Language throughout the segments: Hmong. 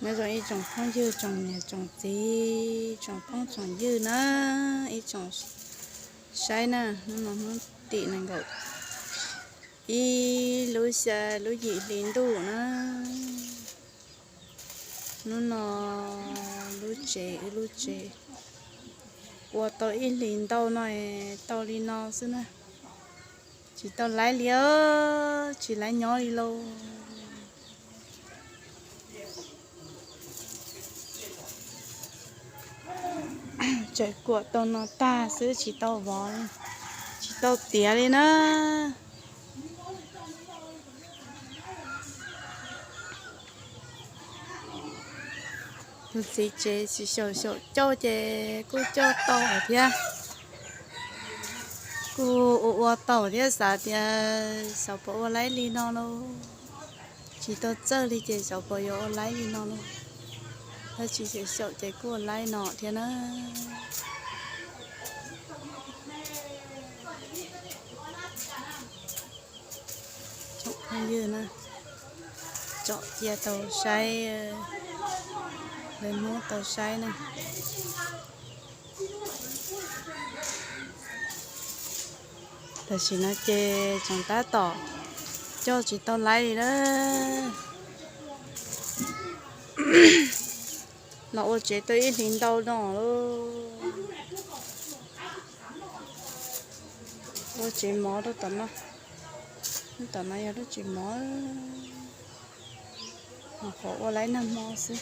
Nyob zoo ib tsoom phooj ywg tsoom niam tsoom txiv tsoom phooj tsoom ywg na, ib tsoom saib na, hnub no hnub tim nees nkaum ib lub xya lub yim hli ntuj na. Hnub no lub tsev wb lub tsev ua tau ib hlis ntau no tau li no xwb na. Tsis tau laib li, tsis laib nyob li lauj. Tseem kuam tau no tag xwb tsis tau vov, tsis tau tiav li na. Tus txiv tsev tsis xyaum xyaum coj ces kuj coj tau thiab, kuj ua ua tau thiab, xav tias xyov puas ua laib li no lauj. Tsis tau txawj li ces xyov puas yuav ua laib li no lauj. Tab sis xyaum xyaum ces kuj ua laib no thiab na. Tsoom phooj ywg na, tsom cia tau saib, lawv muab tau saib na. Tam sim no ces tseem tab tom coj tsis tau laib li na. Los ua tsev tau ib hlis ntau no lauj. Ua tsev mov rau tom no, tom no yog lub tsev mov, qhov ua laib nag hmo xwb.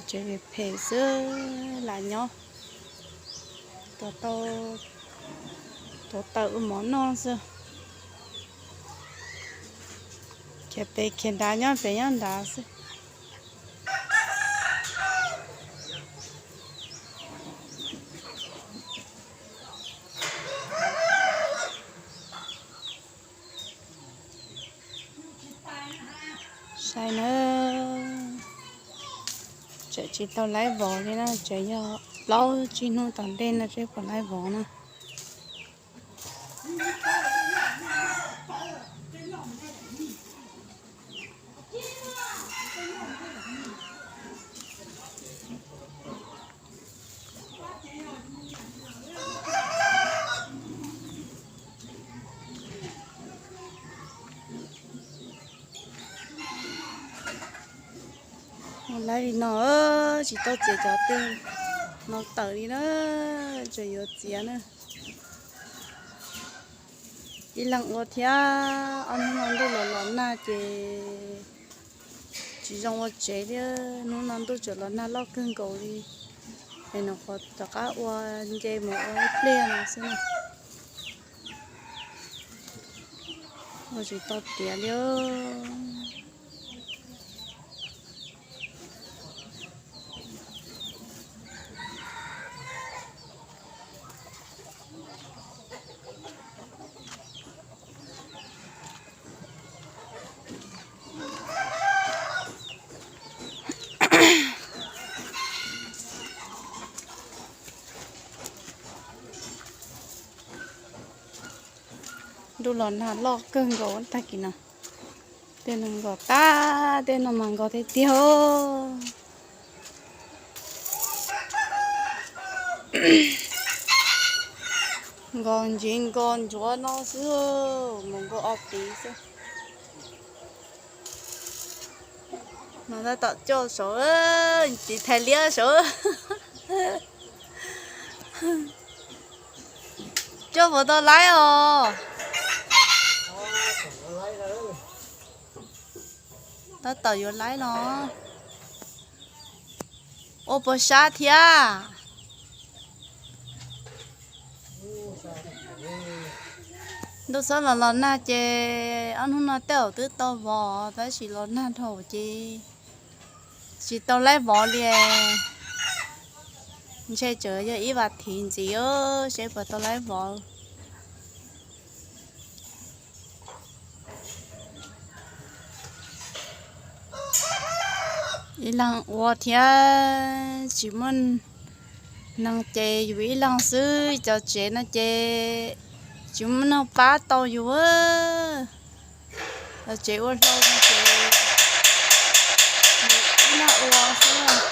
Tsev phem phem xwb lam nyob, tuav taws ua mov noj xwb. Khiav pem khiav nrad nyob pem nyob nrad xwb. Saib na, tseem tsis tau laib vov li na, tseem yog plaub tsib hnub tom ntej no seb puas laib vov na. Ua laib li no, tsis tau txiav cov twg no tawm li na, tseem yuav txiav na. Ib leeg ua thiab, ob hnub no ntuj los los nag ces tsis zoo ua tsev thiab, hnub no ntuj tseem los nag loj kawg nkaus li, es nws qhuav rov qab ua nce mus ua ib pliag no xwb na. Ua tsis tau tiav li. Ntuj los nag loj kawg nkaus tag kis no. Tej no nkos tag, tej no mas nkos tiag tiag. Nkos ntsev nkos ntsuav no xwb, mus nkos ob peb xwb. No tab tom coj saud, tiv thais liab saud. Coj puas tau laib os? Tab tom yuav laib los. Ua puas sab thiab? Ntuj txhob los los nag ces ob hnub no tej zaum twb tau vov, tab sis los nag dhau ces tsis tau laib vov li. Ntshe tseem yog ib vas thiv ntxiv seb puas tau laib vov. Ib leeg ua thiab tsis muaj neeg ces yus ib leeg xwb, cov tsev no ces tsis muaj neeg pab tau yus. Los tsev ua hlau no ces ib nag ua xwb.